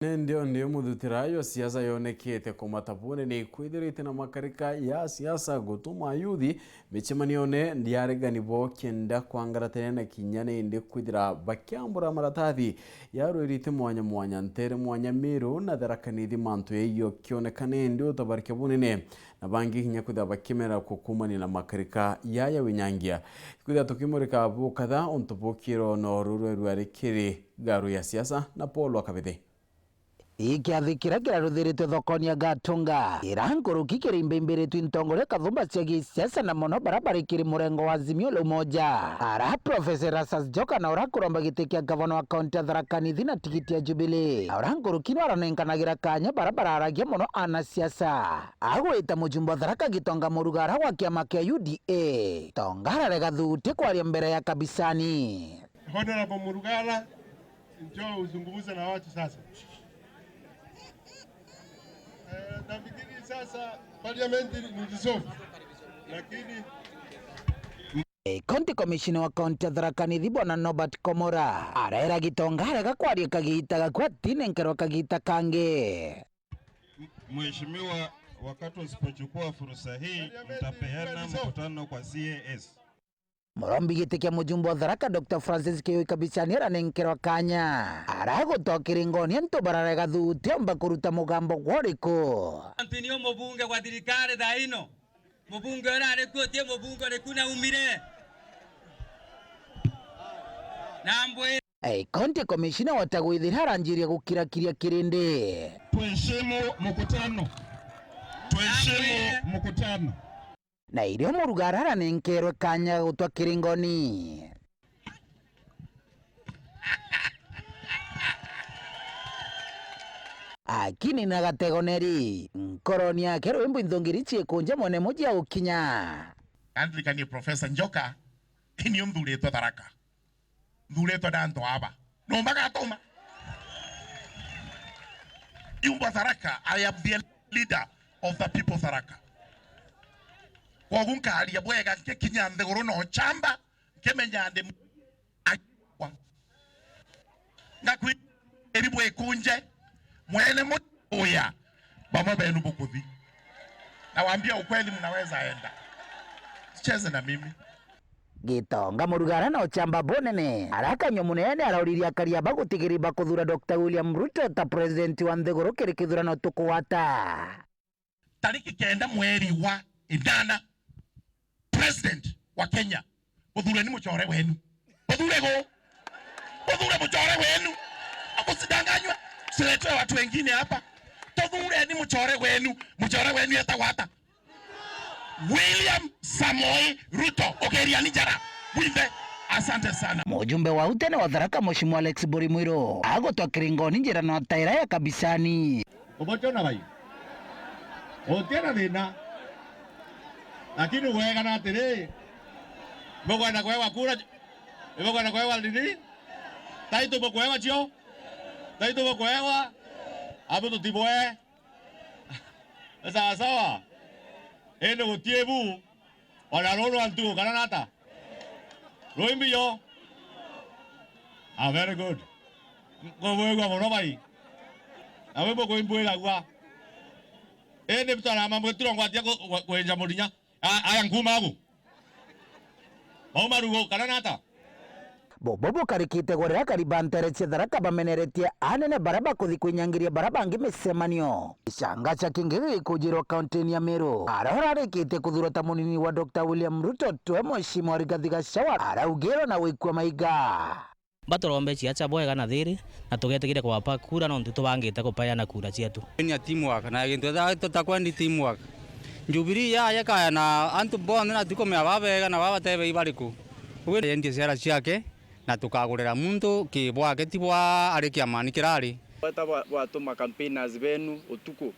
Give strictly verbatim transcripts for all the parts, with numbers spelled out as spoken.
Ndio, ndio muthutira yo siasa yonekete kumata bunene ikwithirite na makarika ya siasa gutuma ayuthi micemanione ndi aregani bo kenda kwangaratania na kinya nindi kwithira bakiambura maratathi ya rwirite mwanya mwanya ntere mwanya Miru na Tharaka Nithi mantu yaiyo kionekane ndi utabarike bunene na bangi kinya kwithira bakimera kukumania na makarika yaya winyangia. Kwithira tukimurika bukatha untu bukiro no rurwe rwari kiri garu ya siasa na Paul wa Kabithi. Ikiathi kiria kiraruthiritwe thokoni ya Gatunga, ira nkuruki kiri imbimbiritwe intongoria kathumba cia gisiasa na mono bara bari kiri murengo wa Azimio la Umoja. Ara Professor Erastus Joka na ura kuromba giti kia gavana wa kaunti ya Tharaka Nithi na tigiti ya Jubilee. Ura nkuruki no aranenkanagira kanya bara bararagia mono ana siasa. Agwita mujumbe wa Tharaka Gitonga Murugara wa kiama kia U D A. Tonga ararega thuti kwaria mbere ya Kabisani. Honorable Murugara, njoo uzungumze na watu sasa. Eh, nafikiri sasa parliament ni dissolved. Lakini Eh, County Commissioner wa County ya Tharaka Nithi Bwana Norbert Komora arera Gitonga arega kwaria kagita gakwa tinenkerwa kagita kangi. Mheshimiwa, wakati usipochukua fursa hii, mtapeana mkutano kwa C A S. Murombi giti kia mujumbe wa Tharaka Doctor Francis Kiyoi Kabisani aranenkerwa kanya aragutwa kiringoni antu bararega thuti omba kuruta mugambo gworiku. Anthony o mubunge wa thirikari thaa ino. Mubunge urari ku uti mubunge uriku na umire. Na mbwi- Eh, County Commissioner wa Tagwithira aranjiria gukirakiria kirindi. Tuheshimu mkutano. Tuheshimu mkutano. Na irio Murugara aranenkerwe kanya gutwa kiringoni. Akinina gatego neri, nkoroni yake rwimbo inthongiri ciekunja mwene muji agukinya. Andirikanie Professor Njoka, ini nthuritwe Tharaka. Nthuritwe na antu aba. No magatuma. Yumba Tharaka, I am the leader of the people Tharaka. Kogu nkaria bwega nkikinya nthiguru no chamba, nkimenya ndi mu-, akwa. Ngakwi-, eri bwikunje, mwene mu-, uya, bamwe benu bukuthi. Nawaambia ukweli, mnaweza enda. Sicheze na mimi. Gitonga Murugara na uchamba bunene, arakanywa munene arauririe akari aba gutigiri bakuthura Doctor William Ruto ta president wa nthiguru kiri kithurano tukugwata. Tariki kenda mweri wa inana, president wa Kenya, muthureni muchore wenu. Muthure gu? Muthure muchore wenu. Akusidanganywa. Siletwe watu wengine hapa. Tuthureni muchore wenu. Muchore wenu etagwa ata? William Samoei Ruto, ukiriani njara bwinthe. Asante sana. Mujumbe wa utene wa Tharaka, Mheshimiwa Alex Buri Mwiru, agutwa kiringoni njira na taira ya Kabisani. Ubochona bai. Utina thina. Lakini wega na atiri, bukwenda kwewa kura, bukwenda kwewa nini? Taitu bukwewa cio? Taitu bukwewa? Abu tutibwe. Sawa sawa. Indi gutie bu, ona ruru antu kana nata? Rwimbi yo? Ah, very good. Nkubwigua muno bai. Na wi bukuimbwiragua. Indi butarama mwitiro ngwatia ku-, ku-, kwenja murinya. A-, aya nkuma agu. Mau marugo, kana nata? Bobo bukarikite gwa riria akari ba ntere cia Tharaka bameneretie anene baria bakuthi kwinyangiria baria bangi micemanio. Gicanga cia kingi gigikujirwa kaunti-ini ya Meru. Aria urarikite kuthurwa ta munini wa Doctor William Ruto, twe Mheshimiwa Rigathi Gachagua araugirwe na gwikua maiga. Baturombe ciaca bwega na thiri, na tugetigire kwapa kura nontu tubangite kupeana kura cietu. Ni teamwork, na gintu etha tutakwendi teamwork. Jubilee yaya kaya na antu bonthe na tikumenya babega na babatebei bariku. Ugu yendie ciara ciake, na tukagurira muntu ki bwake ti bwa ari kiamani kirari. Bweta bwa-, bwatuma campaigners benu utuku.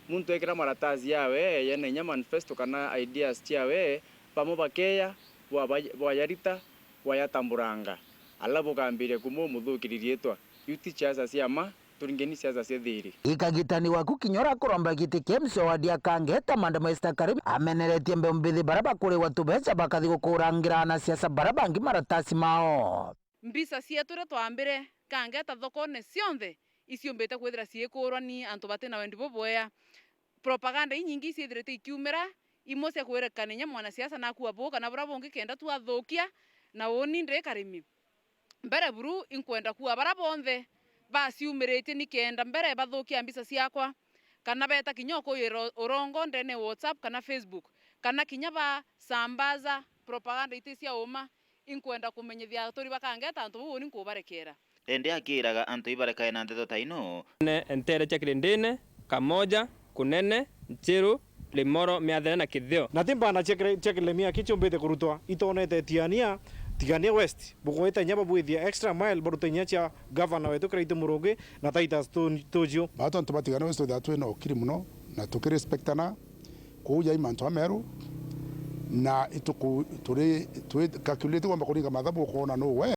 Muntu ekira maratasi yawe, yena inya manifesto kana ideas ciawe, bamwe bakeya, bwaba-, bwayarita, bwayatamburanga, ala bukambiria kumumuthukiri riitwa. Iu ti ciaca cia ma, turingeni ciaca cia thiri. Ikagitani waku kinya urakuromba giti kia M C A wadi ya Kangeta, Madam Esther Karim, ameneretie mbeu mbithi baria bakuriwa tubeca bakathi gukurangira anasiasa baria bangi maratasi mao. Mbica cietu ria twambire Kangeta thokone cionthe Iciumbite kwithira ciikurwa ni antu bati na wendi bubwea. Propaganda inyingi iciithirite ikiumira, imwe cia kwirekania inya mwanasiasa nakua buu kana buria bungi kenda tu athukia, na uuni ndi karimi. Mbere buru inkwenda kua baria bonthe baciumiritie ni kenda mbere bathukia mbica ciakwa, kana beeta kinya ukuira urongo ndene ya WhatsApp kana Facebook, kana kinya basambaza propaganda iti cia uma. Inkwenda kumenyithia aturi bakangeta antu bau uuni nkubarekera. Indi akiiraga antu ibarekae na nteto ta ino. Ne-, nteere cia kirindine, Kamoja, Kunene, Nchiru, Limoro, Miathene na Kithio. Na ti mbaana cia kire-, cia kiremia ki ciumbite kurutwa itonete Tigania, Tigania West, bukwita inya babwithia extra mile barute inya cia gavana wetu Kiraitu Murungi na Titus Tu-, Tuju. Baatu antu ba Tigania West twithagwa twina ukiri mono na tukirespectana. Kuu jai mantu ameru, na ituku-, turi, turi calculate kwamba kuringa mathabu ukoona nuu we.